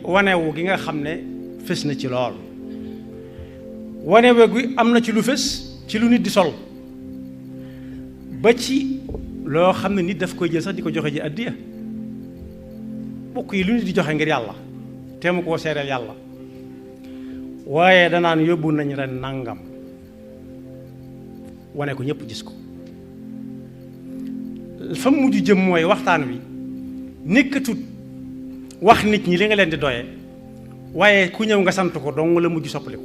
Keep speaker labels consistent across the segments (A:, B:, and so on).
A: wanewu gi nga xam ne fës na ci lool wanewu gi am na ci lu fës ci lu nit di sol ba ci loo xam ne nit daf koy jël sax di ko joxe ji addiya bokk yi lu nit di joxe ngir yàlla te mu koo seereel yàlla waaye danaan yóbbu nañ ren nangam wane ko ñëpp gis ko fa mujj jëm mooy waxtaan wi nekkatut wax nit ñi li nga leen di doye waaye ku ñëw nga sant ko dong la mujj soppaliku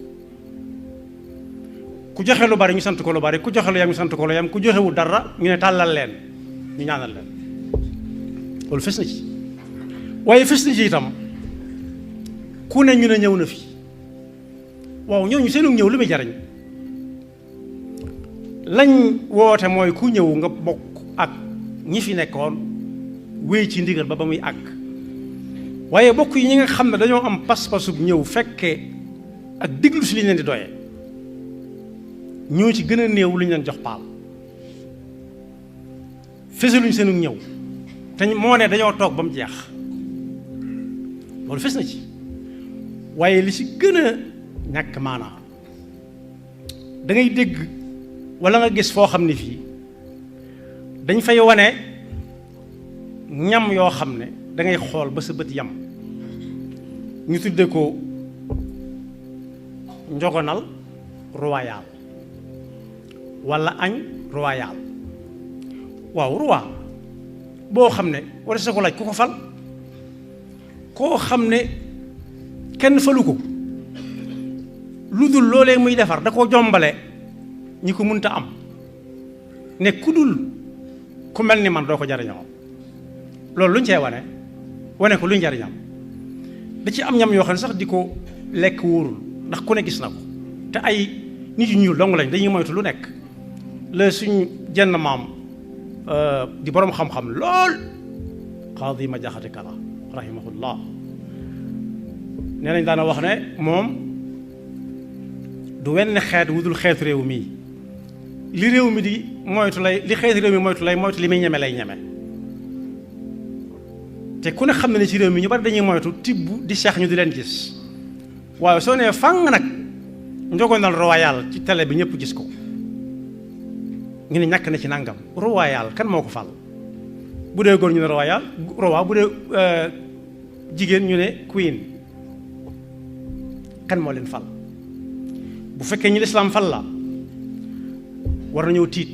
A: ku joxe lu bari ñu sant ko lu bari ku joxe lu yam ñu sant ko lu yam ku joxewul dara ñu ne tàllal leen ñu ñaanal leen loolu fës na ci waaye fës na ci itam ku ne ñu ne ñëw na fi waaw ñooñu seenu ñëw lu muy jariñ lañ woote mooy ku ñëw nga bokk ak ñi fi nekkoon wéy ci ndigal ba muy àgg waaye bokk yi ñi nga xam ne dañoo am pas-pasub ñëw fekkee ak diglu si li ñu leen di doyee ñoo ci gën a néew lu ñu leen jox paal fesaluñ seenu ñëw te moo ne dañoo toog ba mu jeex loolu fes na ci waaye li ci gën a ñàkk maanaa da ngay dégg wala nga gis foo xam ne fii dañ fay wane ñam yoo xam ne da ngay xool ba sa bët yam ñu tudde ko njogonal royal wala añ royal waaw roi boo xam ne wala sa ko laaj ku ko fal koo xam ne kenn falu ko lu dul loolee muy defar da ko jombale ñi ko mënta am ne ku dul ku mel ni man doo ko jariñoo loolu luñ cee wane ko luñ jariñam da ci am ñam yoo xam ne sax di ko lekk wóorul ndax ku ne gis na ko te ay nit yu ñuul dong lañ dañuy moytu lu nekk la suñ jenn maam di boroom xam-xam lool Xaadi ma jaxate kala rahimahullah nee nañ daana wax ne moom du wenn xeet wudul xeetu réew mii li réew mi di moytu lay li xeetu réew mi moytu li muy ñeme lay ñeme te ku ne xam ne ne ci réew mi ñu bari dañuy moytu tibb di seex ñu di leen gis waaye soo nee fang nag njogonal royal ci télé bi ñëpp gis ko ñu ne ñàkk na ci nangam royal kan moo ko fal bu dee góor ñu ne royal roi bu dee jigéen ñu ne queen kan moo leen fal bu fekkee ñi lislaam fal la war nañoo tiit